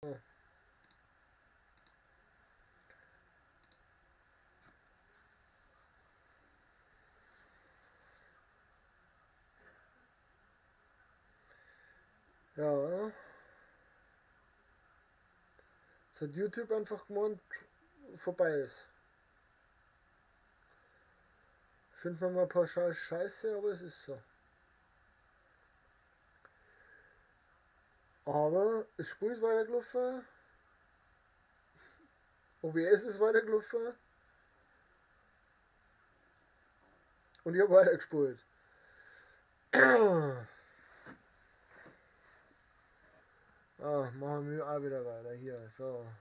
Ja. Jetzt hat YouTube einfach gemeint, vorbei ist. Findet man mal pauschal scheiße, aber es ist so. Aber das Spiel ist weitergelaufen. OBS ist weitergelaufen. Und ich habe weitergespielt. Ah, machen wir auch wieder weiter hier. So.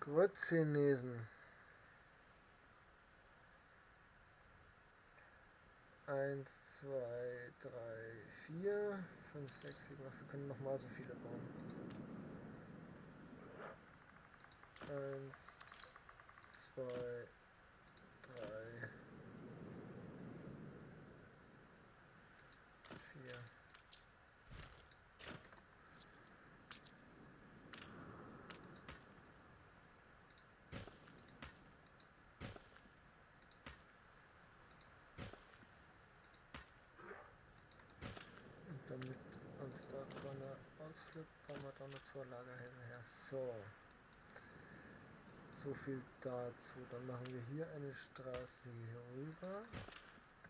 Grützinesen. 1, 2, 3, 4, 5, 6, 7, 8. Wir können nochmal so viele bauen. 1, 2, 3, 4. Und damit uns da keiner ausflippt, bauen wir da noch 2 Lagerhäuser her. So. So viel dazu. Dann machen wir hier eine Straße hier rüber,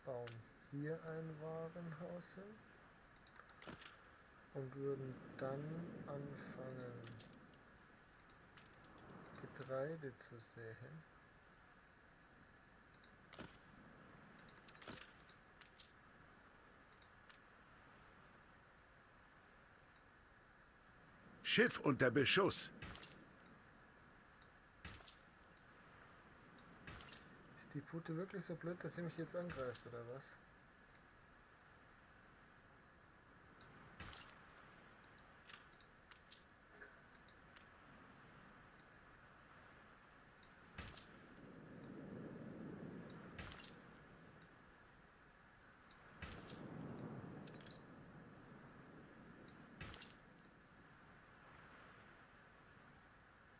bauen hier ein Warenhaus hin und würden dann anfangen, Getreide zu säen. Schiff unter Beschuss. Ist die Pute wirklich so blöd, dass sie mich jetzt angreift, oder was?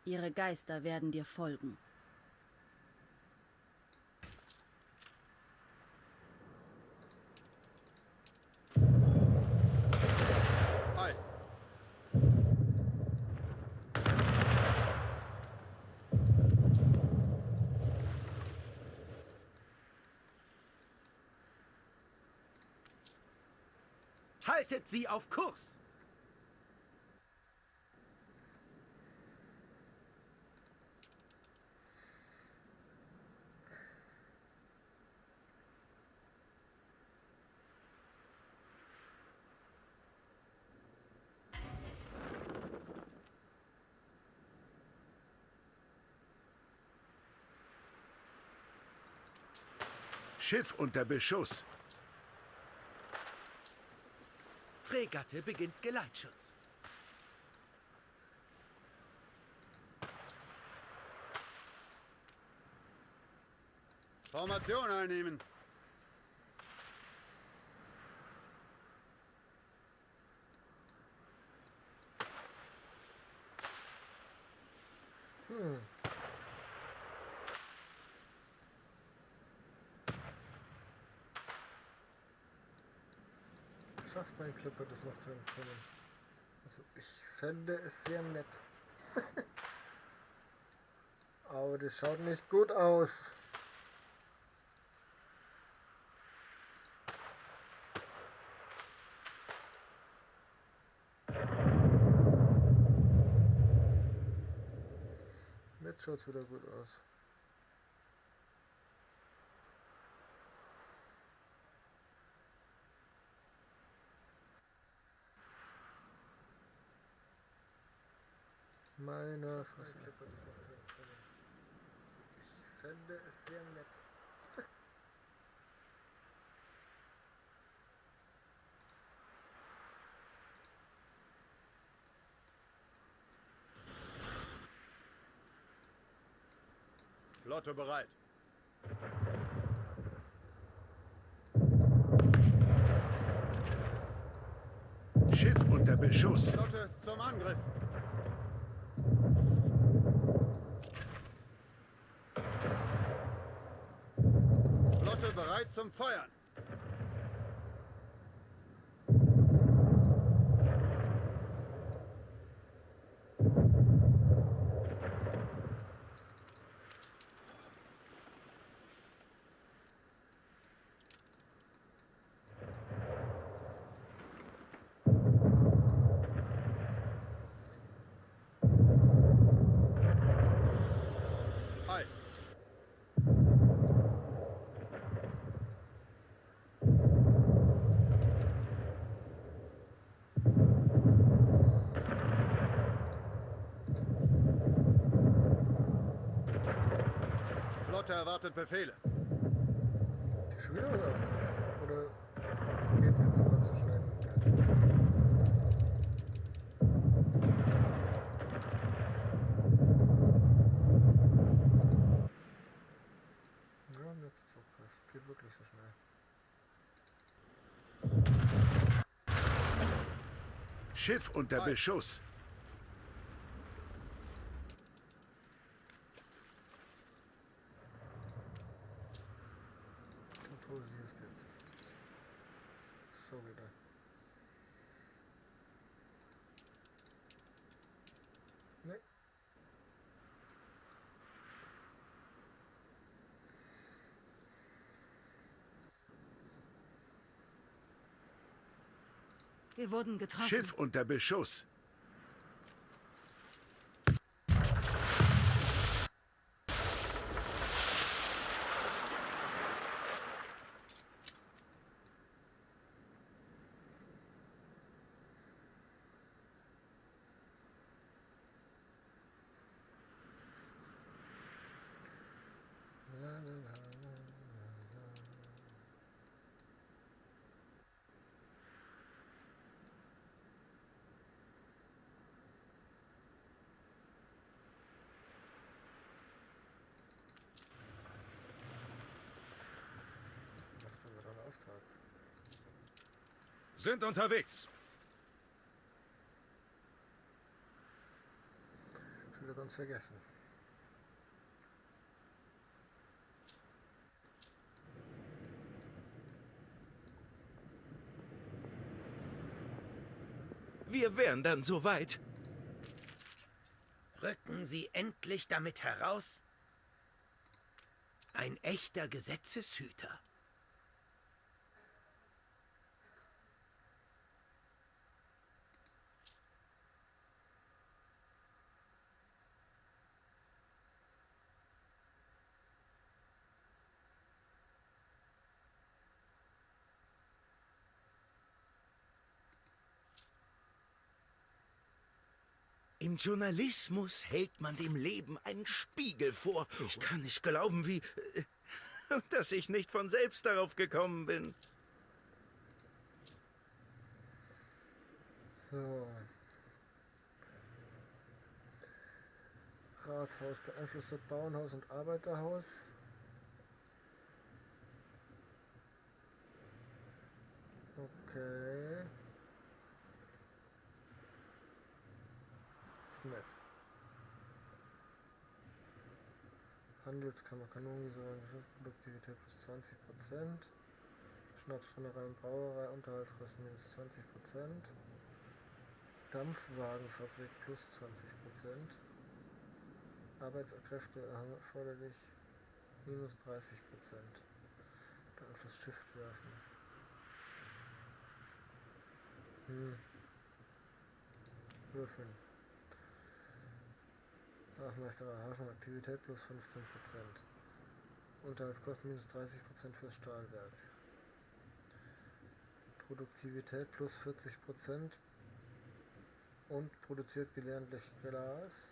Ihre Geister werden dir folgen. Hi. Haltet sie auf Kurs! Schiff unter Beschuss. Fregatte beginnt Geleitschutz. Formation einnehmen. Schafft mein Clipper das noch zu entkommen? Also ich fände es sehr nett. Aber das schaut nicht gut aus. Jetzt schaut's wieder gut aus. Meine Fresse. Ich fände es sehr nett. Flotte bereit. Schiff unter Beschuss. Beschuss. Flotte zum Angriff. Flotte bereit zum Feuern. Ei. Flotte erwartet Befehle. Die schon wieder was aufgemacht? Oder geht's jetzt mal zu schnell mit dem Geld? Ja, nix Zugriff. Geht wirklich so schnell. Schiff unter Beschuss. Du pausierst jetzt. So wieder. Nee. Wir wurden getroffen. Schiff unter Beschuss. La, la, la, la, la, la. Macht aber dann Auftrag. Sind unterwegs. Schon wieder ganz vergessen. Wir wären dann soweit. Rücken Sie endlich damit heraus? Ein echter Gesetzeshüter. Im Journalismus hält man dem Leben einen Spiegel vor. Ich kann nicht glauben, wie, dass ich nicht von selbst darauf gekommen bin. So. Rathaus, beeinflusst das Bauernhaus und Arbeiterhaus. Okay. Ist nett. Handelskammer, Kanonengießerei, Geschäftsproduktivität plus 20%. Schnapsbrennerei und Brauerei, Unterhaltskosten minus 20%. Dampfwagenfabrik plus 20%. Arbeitskräfte erforderlich minus 30%. Beeinflusst Schiffwerfen. Würfeln. Hafenmeisterei, Hafenaktivität plus 15%. Unterhaltskosten minus 30% fürs Stahlwerk. Produktivität plus 40% und produziert gelegentlich Glas.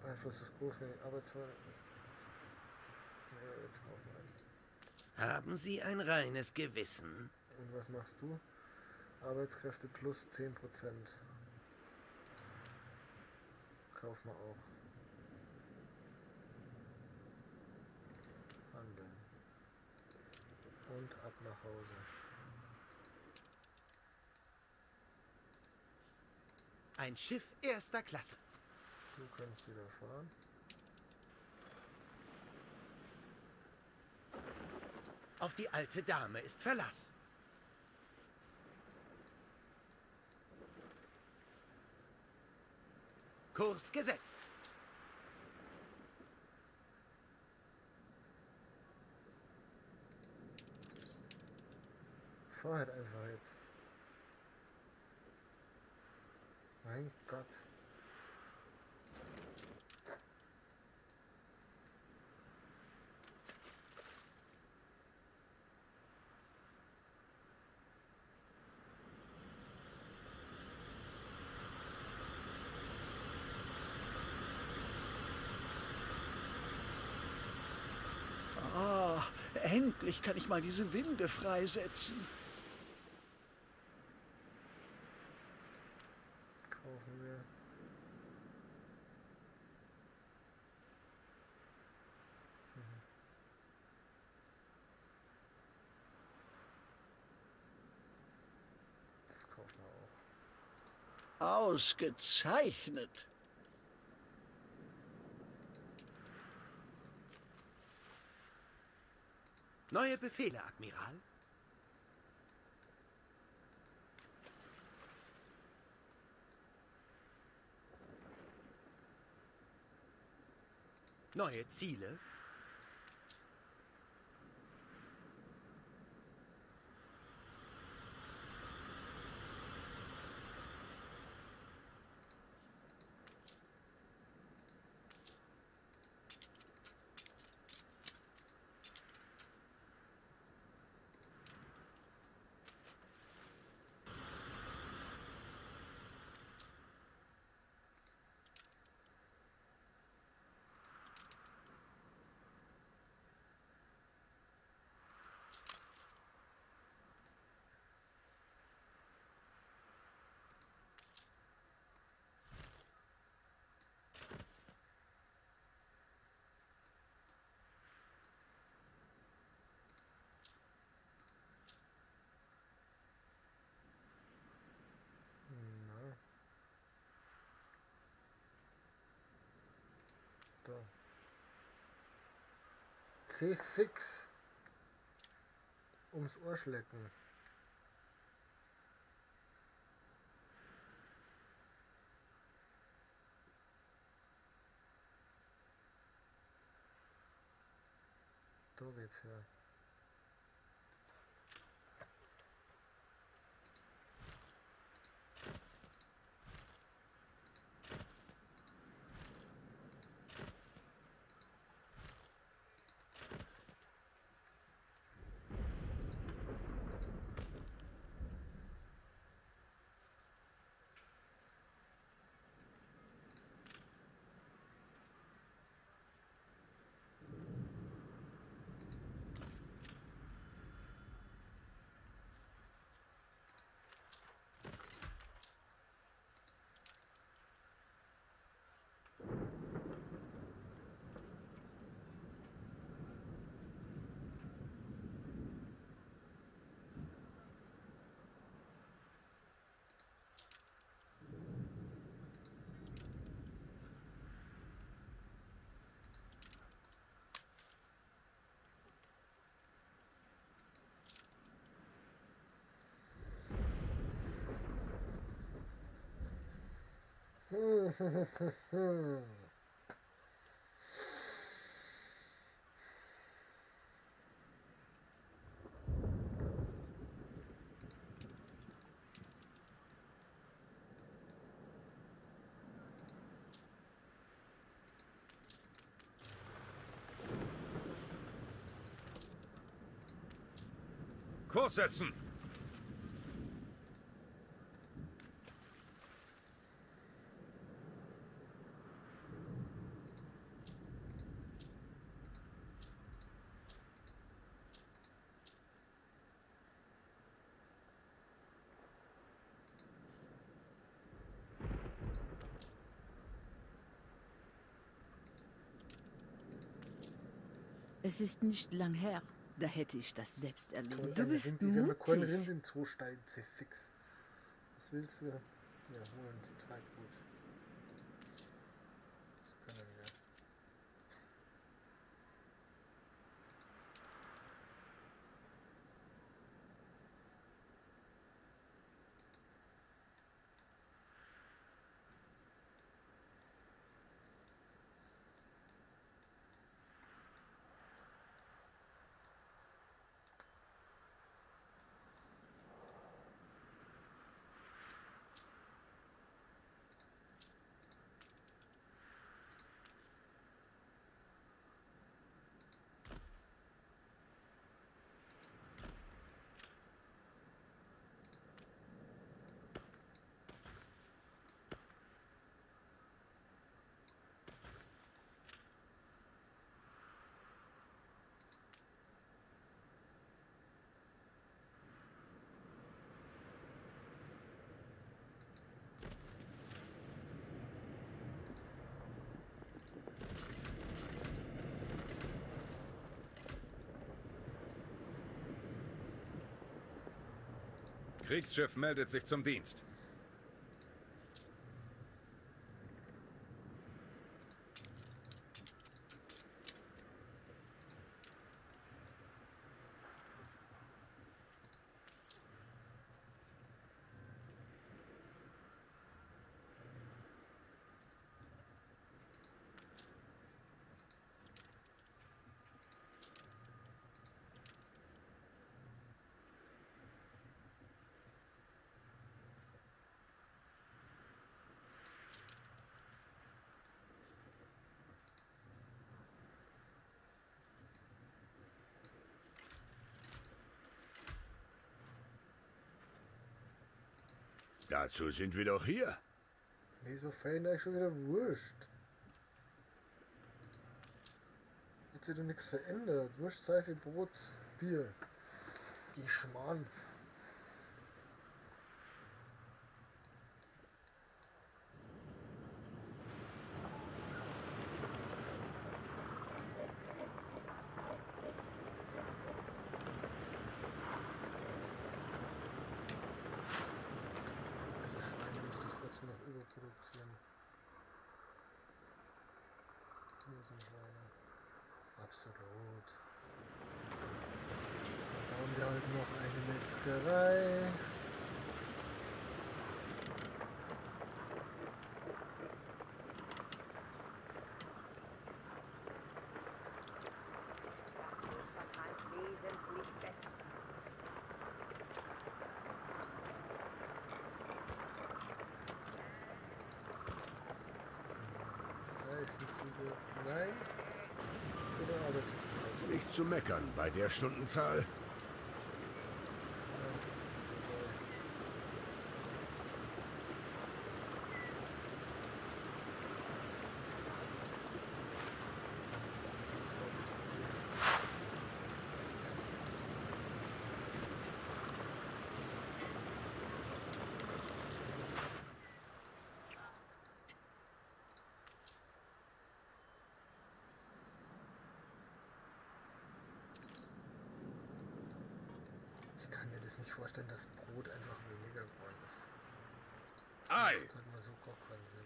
Einfluss des Großmengen Arbeitsverhältnis. Nee, jetzt kaufen wir ein. Haben Sie ein reines Gewissen? Und was machst du? Arbeitskräfte plus 10%. Kauf mal auch. Handeln. Und ab nach Hause. Ein Schiff erster Klasse. Du kannst wieder fahren. Auf die alte Dame ist Verlass. Kurs gesetzt. Fahr halt einfach jetzt. Mein Gott. Ah, endlich kann ich mal diese Winde freisetzen. Kaufen wir. Das kaufen wir auch. Ausgezeichnet. Neue Befehle, Admiral. Neue Ziele. Na. Da. C-Fix. Ums Ohr schlecken. Da geht's her. Kurs setzen! Es ist nicht lang her. Da hätte ich das selbst erlebt. Toll, Du ein bist Rind. Ich will mir kein mutig. Rind in zwei Steinen fix. Was willst du? Hier, holen Sie Treibgut. Das können wir. Kriegsschiff meldet sich zum Dienst. Dazu sind wir doch hier. Nee, so Fällen eigentlich schon wieder wurscht. Jetzt sich doch nichts verändert. Wurst, Seife, Brot, Bier. Die Schmarrn. Also Schweine müsste ich trotzdem noch überproduzieren. Hier sind Schweine. Absolut. Dann bauen wir halt noch eine Metzgerei. Das Gold verbrannt wesentlich besser. Seifensiegel. Nein. Oder arbeitet die Schweiz? Nicht zu meckern bei der Stundenzahl. Ich kann mir das nicht vorstellen, dass Brot einfach weniger geworden ist. Ei! Das hat mal so gar keinen Sinn.